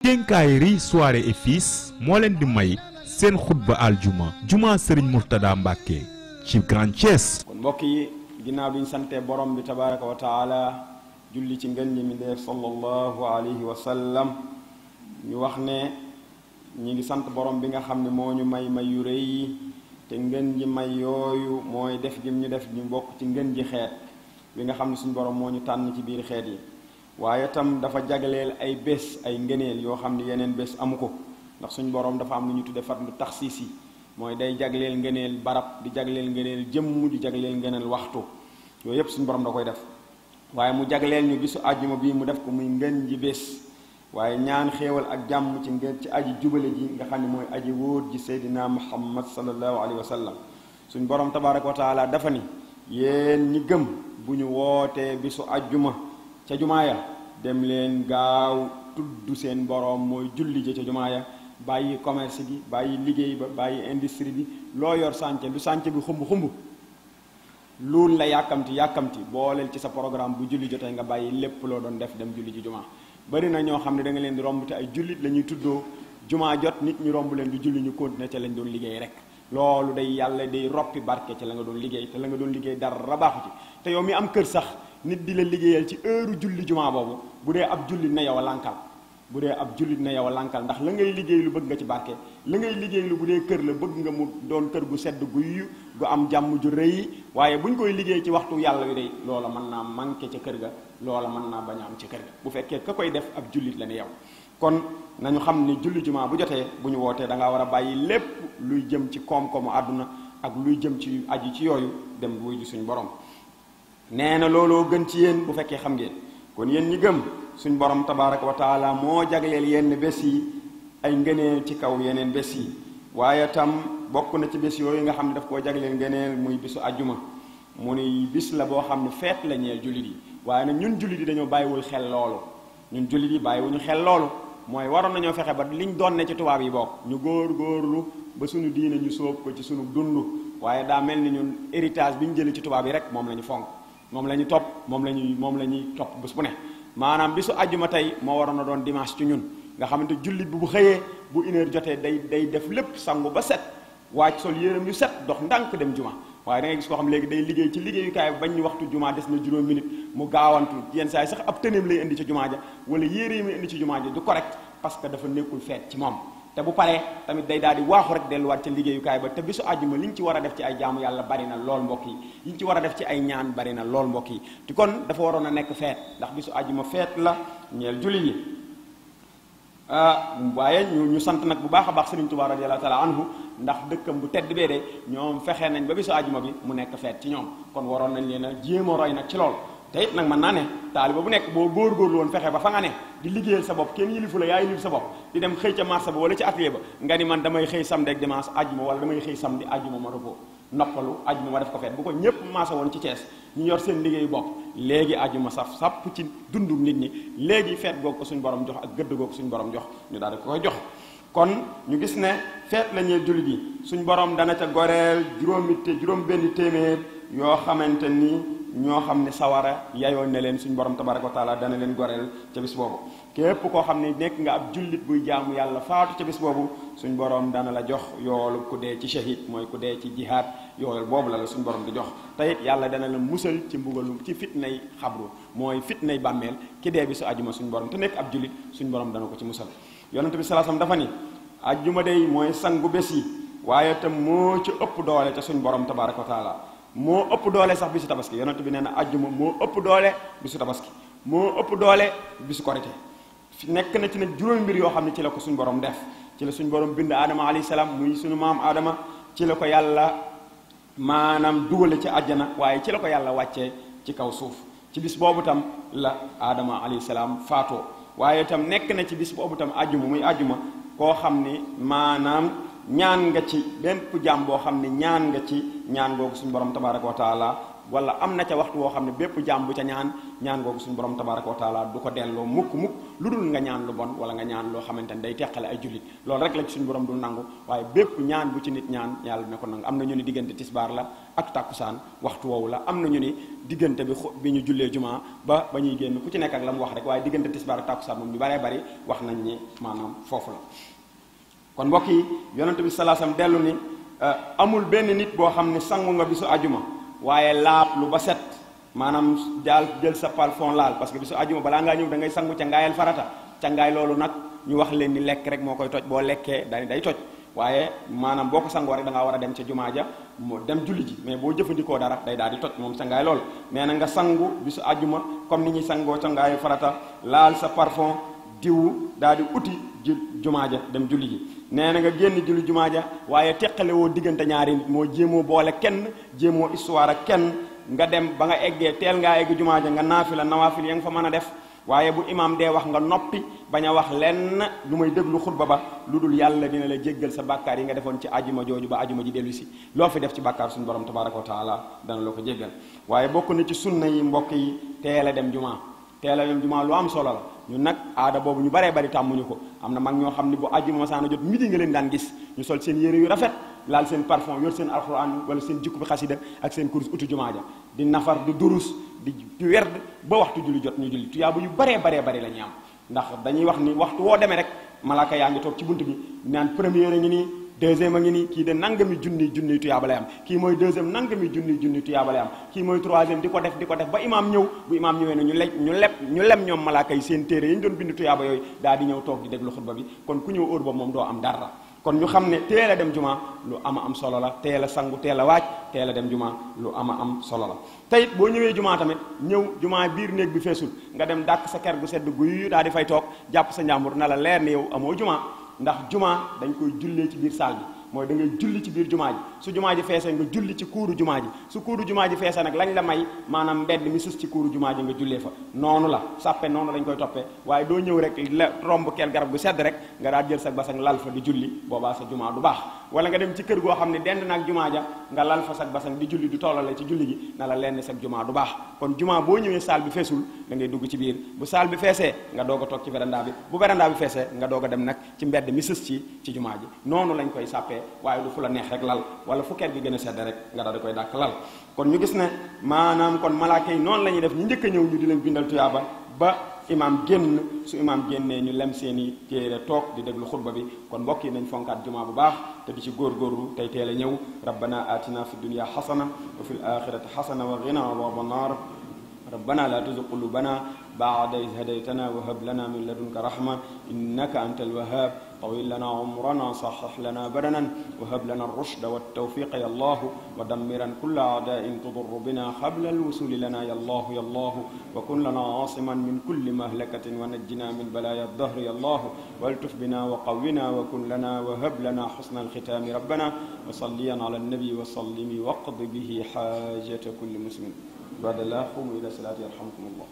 quincaillerie soirée et fils moo leen di may seen xutba aljuma juma Serigne Mourtada Mbacke ci Grand Thiès. kon mbokk yi ginnaaw bi ñu sante borom bi tabaraka wa taala julli ci ngën ñi mi def sallallahu alayhi wa sallam ñu wax ne ñi ngi sant borom bi nga xam ne moo ñu may yu rëy yi te ngën ji may yooyu mooy def gi ñu def ñu bokk ci ngën ji xeet bi nga xam ne suñu borom moo ñu tànn ci biir xeet yi waaye tam dafa jagleel ay bés ay ngëneel yoo xam ne yeneen bés amu ko ndax suñu borom dafa am lu ñu tudde fatlu taxsiis yi mooy day jagleel ngëneel barab di jagleel ngëneel jëmm di jagleel ngëneel waxtu yooyu yépp suñu borom da koy def waaye mu jagleel ñu bisu àjjuma bii mu def ko muy ngën ji bés waaye ñaan xéewal ak jàmm ci ngeen ci aji jubale ji nga xam ne mooy aji wóor ji seydina muhammad sallallahu alayhi wa sallam suñ borom tabaraka wa taala dafa ni yéen ñi gëm bu ñu wootee bisu àjjuma ca jumaa ya dem leen gaaw tudd seen borom mooy julli ja ca jumaa ya bàyyi commerce gi bàyyi liggéey ba bàyyi industrie bi loo yor sànce lu sànce bi xumb loolu la yàkkamti booleel ci sa programme bu julli jotee nga bàyyi lépp loo doon def dem julli ji jumaa bari na ñoo xam ne da nga leen di romb te ay jullit la ñuy tuddoo jumaa jot nit ñu romb leen di julli ñu continuer ca lañ doon liggéey rek loolu day yàlla day roppi barke ci la nga doon liggéey te la nga doon liggéey dara baaxu ci te yow mi am kër sax nit di la liggéeyal ci heure julli jumaa boobu bu dee ab jullit na yow a lànkal ndax la ngay liggéey lu bëgg nga ci barke la ngay liggéey lu bu dee kër la bëgg nga mu doon kër gu sedd guy gu am jàmm ju rëy waaye bu ñu koy liggéey ci waxtu yàlla wi day loola mën naa manqué ca kër ga loola mën naa bañ a am ca kër ga bu fekkee ka koy def ab jullit la ne yow kon nañu xam ni julli jumaa bu jotee bu ñu wootee da ngaa war a bàyyi lépp luy jëm ci koom-koomu àdduna ak luy jëm ci aju ci yooyu dem wuy ji suñu borom nee na looloo gën ci yéen bu fekkee xam ngeen kon yéen ñi gëm suñ borom tabaraka wa taala moo jagleel yenn bés yi ay ngëneel ci kaw yeneen bés yi waaye tam bokk na ci bés yooyu nga xam ne daf koo jagleel ngëneel muy bisu ajjuma mu ni bis la boo xam ne feet la ñeel jullit yi waaye nag ñun jullit yi dañoo bàyyiwul xel loolu mooy waroon nañoo fexe ba liñ doon ne ci tubaab yi bokk ñu góorlu ba suñu diine ñu sóob ko ci suñu dund waaye daa mel ni ñun héritage bi ñu jëlee ci tubaab yi rek moom la ñu fonk moom la ñu topp moom la ñuy topp bés bu ne maanaam bisu àjjuma tey moo waroon a doon dimanche ci ñun nga xamante jullit bi bu xëyee bu une heure jotee day def lépp sangu ba set waaj sol yéreem yu set dox ndànk dem juma waaye da ngay gis koo xam léegi day liggéey ci liggéeyukaay bañ ñu waxtu juma des na juróom minute mu gaawantu yenn saa yi sax ab tëneem lay indi ci jumaa ja wala yére yi muy indi ci jumaa ja du correct parce que dafa nekkul feet ci moom te bu paree tamit day daal di waaxu rek delluwaat ca liggéeyukaay ba te bisu àjjuma li ñu ci war a def ci ay jaamu yàlla bari na lool mbokk yi li ñu ci war a def ci ay ñaan bari na lool mbokk yi te kon dafa waroon a nekk feet ndax bisu àjjuma feet la ñeel jullit yi waaye ñu sant nag bu baax a baax Sëriñ Tuubaa radiyallahu taala anhu ndax dëkkam bu tedd bee de ñoom fexee nañ ba bisu àjjuma bi mu nekk feet ci ñoom kon waroon nañ leen a jéem a roy nag ci lool te it nag mën naa ne taaliba bu nekk boo góorgóorlu woon fexe ba fa nga ne di liggéeyal sa bopp kenn yilifu la yaa yilif sa bopp di dem xëy ca marché ba wala ci atelier ba nga ni man damay xëy samedi ak dimanche àjjuma wala damay xëy samedi àjjuma ma repos noppalu àjjuma ma def ko feet bu ko ñépp marché woon ci Thiès ñu yor seen liggéeyu bopp léegi àjjuma saf sàpp ci dundu nit ñi léegi feet googu ko suñu borom jox ak gëdd googu suñu borom jox ñu daal di koy jox kon ñu gis ne feet la ñuy jullit yi suñu borom dana ca goreel juróom benn téeméer yoo xamante ni ñoo xam ne sawara yayoon ne leen suñu borom tabaraka wa taala dana leen goreel ca bis boobu képp koo xam ne nekk nga ab jullit buy jaamu yàlla faatu ca bis boobu suñu borom dana la jox yoolu ku dee ci shahid mooy ku dee ci jihaad yoolu boobu la suñu borom di jox te it yàlla dana la musal ci mbugalum ci fitnay xabru mooy fitnay bàmmeel ki dee bi su ajjuma suñu borom te nekk ab jullit suñu borom dana ko ci musal yonent bi sallallahu alayhi wasallam dafa ni ajjuma day mooy sangu bés yi waaye tam moo ci ëpp doole ca suñu borom tabaraka wa taala moo ëpp doole sax bisu tabaski yonent bi nee na ajjuma moo ëpp doole bisu tabaski moo ëpp doole bisu korite nekk na ci nag juróomi mbir yoo xam ne ci la ko suñu borom def ci la suñu borom bind aadama alayhi salaam muy suñu maam aadama ci la ko yàlla maanaam dugale ci àjjana waaye ci la ko yàlla wàccee ci kaw suuf ci bis boobu tam la aadama alayhi salaam faatoo waaye tam nekk na ci bis boobu tam ajjuma muy ajjuma koo xam ni maanaam ñaan nga ci benn jaam boo xam ne ñaan nga ci ñaan googu suñu borom tabaraka wa taala wala am na ca waxtu woo xam ne bépp jaam bu ca ñaan googu suñu borom tabaraka wa taala du ko delloo mukk lu dul nga ñaan lu bon wala nga ñaan loo xamante ne day teqale ay jullit loolu rek la ci suñu borom dul nangu waaye bépp ñaan bu ci nit ñaan yàlla dina ko nangu. am na ñu ni diggante tisbaar la ak tàkkusaan waxtu woowu la, am na ñu ni diggante bi ñu jullee jumaa ba ñuy génn ku ci nekk ak la mu wax rek, waaye diggante tisbaar ak tàkkusaan moom ñu baree bari wax nañ ni maanaam foofu la. kon mbokk yi yonente bi sallallahu alayhi wasallam dellu ni amul benn nit boo xam ne sangu nga bisu ajuma waaye laab lu ba set, maanaam jël sa parfum laal, parce que bisu ajuma balaa ngaa ñëw da ngay sangu ca ngaayal farata. ca ngaay loolu nag ñu wax leen ni lekk rek moo koy toj, boo lekkee day toj, waaye maanaam boo ko sangoo rek da ngaa war a dem ca jumaa ja mu dem julli ji, mais boo jëfandikoo dara day daal di toj moom ca ngaay loolu. mais na nga sangu bisu ajuma comme ni ñuy sangoo ca ngaayu farata, laal sa parfum diwu daal di uti jumaa ja dem julli ji. nee na nga génn julli jumaa ja waaye teqale woo diggante ñaari nit, moo jéemoo boole kenn, jéemoo histoire ak kenn, nga dem ba nga eggee teel ngaa egg jumaa ja nga naafila nawaafil ya nga fa mën a def, waaye bu imaam dee wax nga noppi bañ a wax lenn lu may déglu xutba ba, lu dul yàlla dina la jéggal sa bàkkaar yi nga defoon ci ajuma jooju ba ajuma ji dellu si. loo fi def ci bàkkaar suñu borom tabaraka wa taala dana la ko jéggal. waaye bokk na ci sunna yi mbokk yi teel a dem jumaa. teel a dem jumaa lu am solo la. ñun nag aada boobu ñu baree bari tàmmuñu ko. am na mag ñoo xam ne bu ajuma masaana jot midi nga leen daan gis ñu sol seen yére yu rafet, laal seen parfum, yor seen alxuraan wala seen jikku bi xasida ak seen kurus utu jumaa ja di nafar di durus di werd ba waxtu julli jot ñu julli. tuyaaba yu baree bari la ñuy am, ndax dañuy wax ni waxtu woo demee rek malaaka yaa ngi toog ci bunt bi naan première a ngi nii, deuxième a ngi nii, kii de nangami junni tuyaaba lay am, kii mooy deuxième nangami junni tuyaaba lay am, kii mooy troisième di ko def ba imaam ñëw. bu imaam ñëwee ne ñu lem ñoom malaaka yi seen téere yi ñu doon bind tuyaaba yooyu daal di ñëw toog di déglu xutba bi. kon ku ñëw heure boobu moom doo am dara. kon ñu xam ne teel a dem juma lu am solo la, teel a sangu, teel a waaj, teel a dem juma lu am solo la. teyit boo ñëwee juma tamit ñëw juma biir néeg bi feesul, nga dem dàkk sa ker gu sedd guy daal di fay toog jàpp sa njàmbur na la leer ne yow amoo juma. ndax juma dañ koy jullee ci biir saal bi, mooy da ngay julli ci biir jumaa ji. su jumaa ji feesee nga julli ci kuuru jumaa ji, su kuuru jumaa ji feesee nag lañ la may maanaam mbedd mi sës ci kuuru jumaa ji nga jullee fa. noonu la sàppe noonu lañ koy toppee, waaye doo ñëw rek la romb kel garab gu sedd rek nga daal jël sa basang lal fa di julli, boobaa sa jumaa du baax. wala nga dem ci kër goo xam ne dend naag jumaa ja nga lal fa sa basang di julli, du tollale ci julli gi, na la lenn sa jumaa du baax. kon jumaa boo ñëwee saal bi feesul da ngay dugg ci biir, bu saal bi feesee nga doog a toog ci véranda bi, bu véranda bi feesee nga doog a dem nag ci mbedd mi sës ci jumaa ji. noonu lañ koy sàppee, waaye du fu la neex rek lal, wala fu ker gi gën a sedd rek nga daal di koy dàkk lal. kon ñu gis ne maanaam kon malaaka yi noonu la ñuy def, ñu njëkk a ñëw ñu di leen bindal tuyaaba ba imaam génn. su imaam génnee ñu lem seeni téere toog di déglu xutba bi. kon mbokk yi nañ fonkaat jumaa bu baax te di ci góorgóorlu tey teel a ñëw. rabbana atina fi dunya xasana wa fil axirati xasana wa qina adhaban nar. ربنا لا تزغ قلوبنا بعد إذ هديتنا وهب لنا من لدنك رحمة إنك أنت الوهاب. طويل لنا عمرنا صحح لنا بدنا وهب لنا الرشد والتوفيق يا الله. ودمرا كل أعداء تضر بنا قبل الوصول لنا يا الله يا الله. وكن لنا عاصما من كل مهلكة ونجنا من بلايا الدهر يا الله. والتف بنا وقونا وكن لنا وهب لنا حسن الختام ربنا. وصليا على النبي وسلم واقض به حاجة كل مسلم. بعد الله قوموا إلى صلاة يرحمكم الله.